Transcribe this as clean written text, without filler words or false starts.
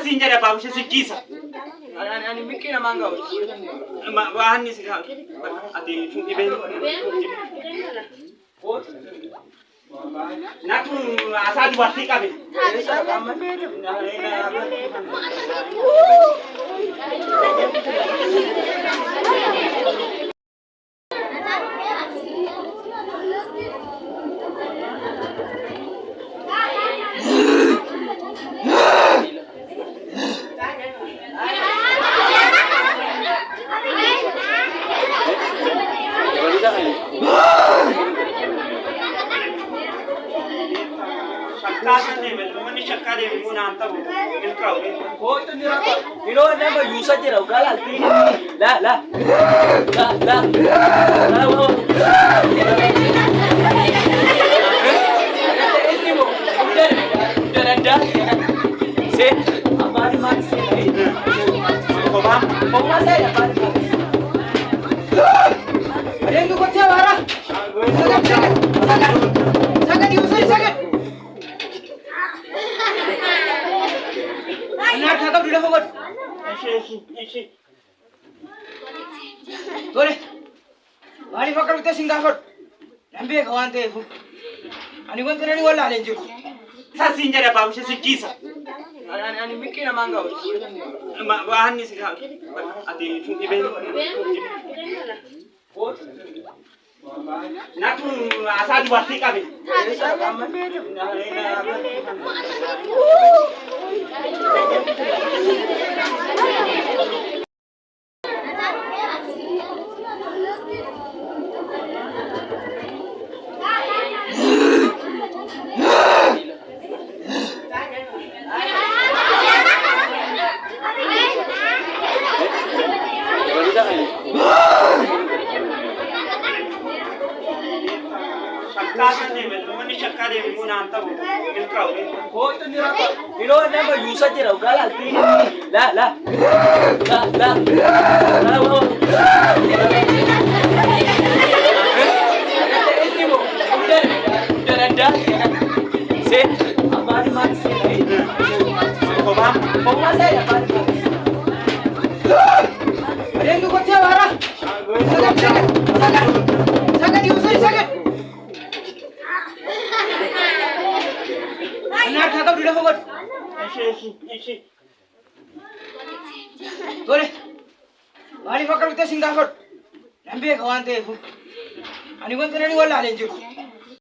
siin jedha baabushe sikkisa. Ani miqqii namaan ga'u. Waan si ati dhibeen. Natu asaa dubartii qabe. Shakkaa deeme manni shakkaa deeme immoo naan ta'u milkaa'u. Kootu ni rakkoo. Yeroo nama yuusa jira ugaa laaltii. La la. La la. La la. Inni moo guddaa addaa. See afaan maal see. Kophaa. Kophaa see afaan maal. Adeemtu gochee baara. Sagal sagal sagal sagal yuusuri sagal. Inni harkaa qabdu lafa godhu. Ishee ishee. Tole. Maaliif akka dhufte sin gaafadhu? Nan beeka waan ta'eef. Ani wanta nani wallaalee hin jiru. Isa siin jedha baabushe sikkisa. Ani miqqii namaan ga'u. Waan si ati dhibeen. Natu asaa dubartii qabe. Shakkaa deeme manni shakkaa deeme immoo naan ta'u milkaa'u. Kootu ni rakkoo. Yeroo nama yuusa jira ugaa laaltii. La la. La la. La la. Inni moo guddaa addaa. See afaan maal see. Kophaa. Kophaa see afaan maal. Adeemtu gochee baara. Sagal sagal sagal sagal yuusuri sagal. Inni harkaa qabdu lafa godhu. Ishee ishee. Tole. Maaliif akka dhufte sin gaafadhu? Nan beeka waan ta'eef. Ani wanta nani wallaalee hin jiru.